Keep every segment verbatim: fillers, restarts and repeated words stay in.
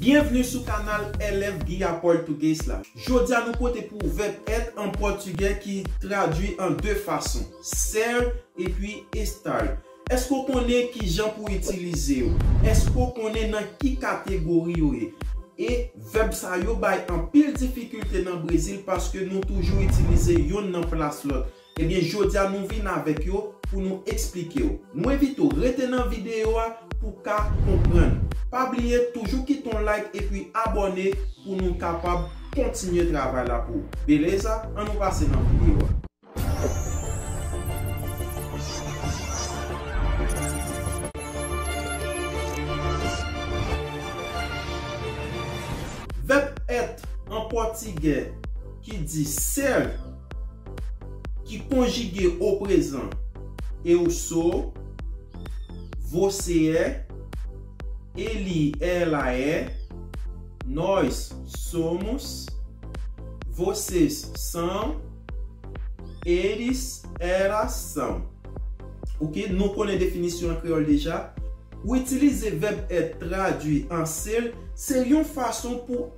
Byenvni sou kanal L F Guia Português la. Jodi a nou pote pou w vèb être an pòtigè ki tradui an de fason, ser epi estar. Èske w konnen ki jan pou w itilize yo? Èske w konnen nan ki kategori yo ye? E vèb sa yo bay anpil difikilte nan Brezil paske nou toujou itilize yonn nan plas lòt. Ebyen, jodi a nou vin avèk yo pou nou eksplike w. Nou envite w rete nan videyo a pou w ka konprann. Pa bliye toujou kite yon like epi abòne pou nou kapab kontinye travay la pou w. Beleza? Ann nou pase nan videyo a. Vèb être an pòtigè ki di ser, ki konjige o prezan, eu sou, você é, ele, ela é, nós somos, vocês são, eles, elas são. Ok, nou konnen definisyon an kreyòl deja. Ou itilize vèb être tradui an ser, se yon fason pou,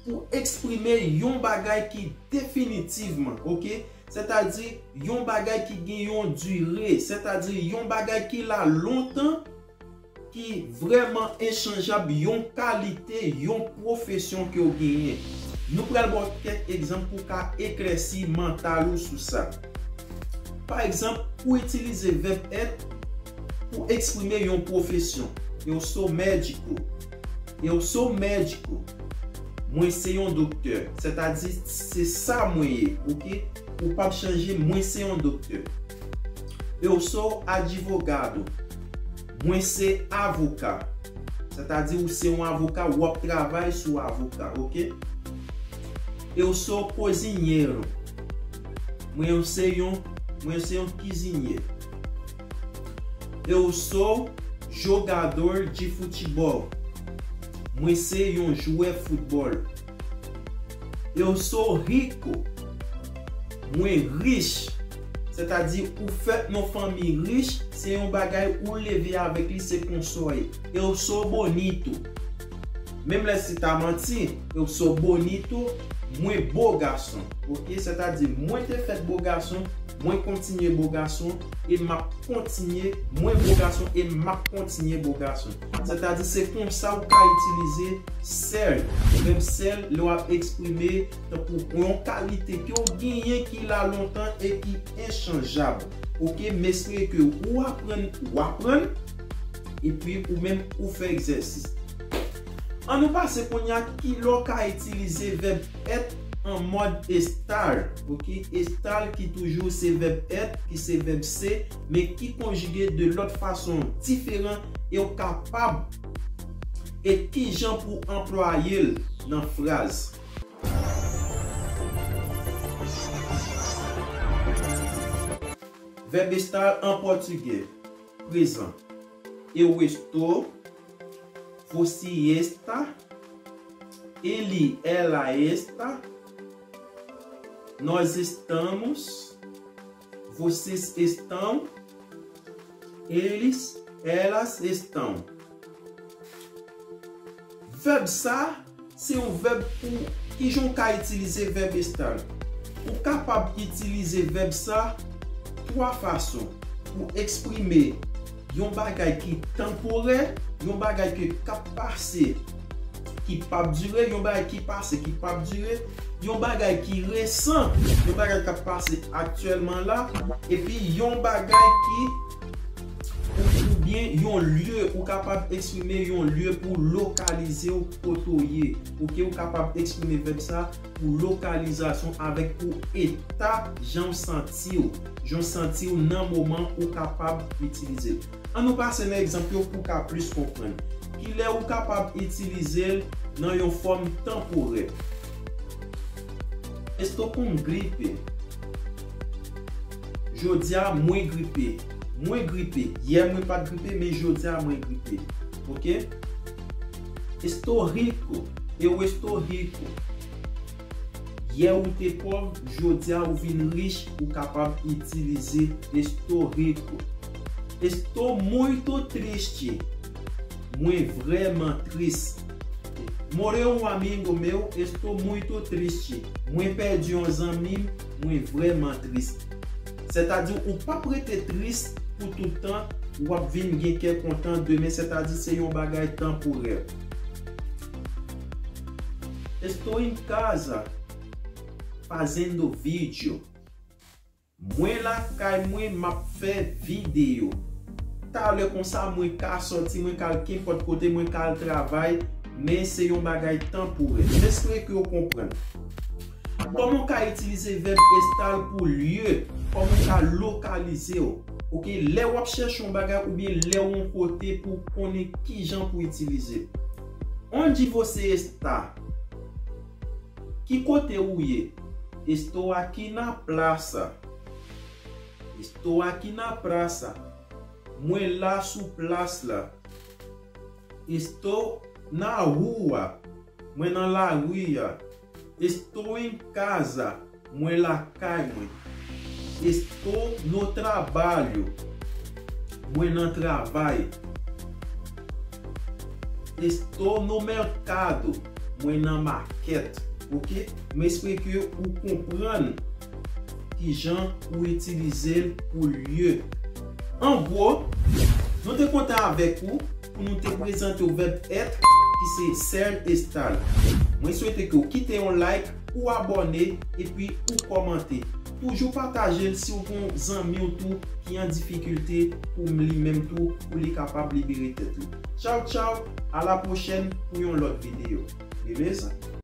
pou eksprime yon bagay ki definitivman, ok? Sètadi yon bagay ki gen yon dire, sètadi yon bagay ki la lontan, ki vrèman echanjab, yon kalite, yon pwofesyon ke w genyen. Nou pral ba w kèk egzanp pou w ka eklèsi mantal ou sou sa. Pa egzanp, ou itilize vèb être pou eksprime yon pwofesyon. Eu sou médico. Eu sou médico. Mwen se yon doktè. Sètadi, se sa mwen ye, ok? Ou p ap chanje, mwen se yon doktè. Eu sou advogado. Mwen se avoka. Sètadi, ou se yon avoka, w ap travay sou avoka, ok? Eu sou cozinheiro. Mwen se yon, mwen se yon kizinyè. Eu sou jogador de futebol. Mwen se yon jwè foutbòl. Eu sou rico. Mwen rich. Sètadi, ou fèt nan fanmi rich, se yon bagay ou leve avèk li, se konsa w ye. Eu sou bonito. Menm lè se ta manti, eu sou bonito, mwen bo gason. Ok? Sètadi, mwen te fèt bo gason, mwen kontinye bo gason, e m ap kontinye, mwen bo gason, e m ap kontinye bo gason. Sètadi, se konsa ou ka itilize ser, vèb ser, lè w ap eksprime tankou yon kalite ke w genyen ki la lontan e ki echanjab. Ok, m espere ke ou aprann, ou aprann, epi ou menm ou fè egzèsis. Ann nou pase kounye a ki lè w ka itilize vèb être an mòd estar. Ok, estar ki toujou se vèb être, ki se vèb se, men ki konjige de lòt fason diferan e w kapab, e ki jan pou anplwaye l nan fraz. Vèb estar an pòtigè, prezan. Eu estou, você está, ele, ela está, nós estamos, vocês estão, eles, elas estão. Vèb sa, se yon vèb pou ki jan w ka itilize vèb estar. Ou kapab itilize vèb sa twa fason pou eksprime yon bagay ki tanporè, yon bagay ke k ap pase, ki p ap dire, yon bagay ki pase, ki p ap dire, yon bagay ki resan, yon bagay k ap pase aktyèlman la, epi yon bagay ki ou, oubyen yon lye, ou kapab eksprime yon lye pou lokalize w kote w ye. Ok, ou kapab eksprime vèb sa pou lokalizasyon avèk pou eta, jan w santi w, jan w santi w nan moman ou kapab itilize l. Ann nou pase nan egzanp yo pou w ka plis konprann. Kilè ou kapab itilize l nan yon fòm tanporè? Estou com gripe. Jodi a, mwen gripe. Mwen gripe. Yè mwen pa t gripe, men jodi a mwen gripe. Ok? Estou rico. Eu estou rico. Yè ou te pòv, jodi a ou vin rich, ou kapab itilize estou rico. Estou muito triste. Mwen vrèman tris. Morreu um amigo meu, estou muito triste. Mwen pèdi yon zanmi m, mwen vrèman tris. Sètadi, ou p ap rete tris pou tout tan, w ap vin gen kè kontan demen, sètadi, se yon bagay tanporè. Estou em casa fazendo vídeo. Mwen lakay mwen, m ap fè videyo. Talè konsa, mwen ka sòti, mwen ka al kenpòt kote, mwen ka al travay, men se yon bagay tanporè. M espere ke w konprann. Kòman w ka itilize vèb estar pou lye? Kòman w ka lokalize w? Oke, lè w ap chèche yon bagay oubyen lè w yon kote pou w konnen kijan pou w itilize l. Onde você está? Ki kote ou ye? Estou aqui na praça. Estou aqui na praça. Mwen la sou plas la. Estou na rua. Mwen nan lari a. Estou em casa. Mwen lakay mwen. Estou no trabalho. Mwen nan travay. Estou no mercado. Mwen nan makèt. Oke? M espere ke ou konprann kijan ou itilize l pou lye. An gwo, nou te kontan avèk ou pou nou te prezante w vèb être ki se ser, estar. Mwen swete ke w kite yon like, ou abòne, epi ou kòmante. Toujou pataje l si w gen yon zanmi w tou ki an difikilte pou li menm tou, pou li kapab libere tèt li. Tchaw, tchaw, a la pwochèn pou yon lòt videyo. Bye bye.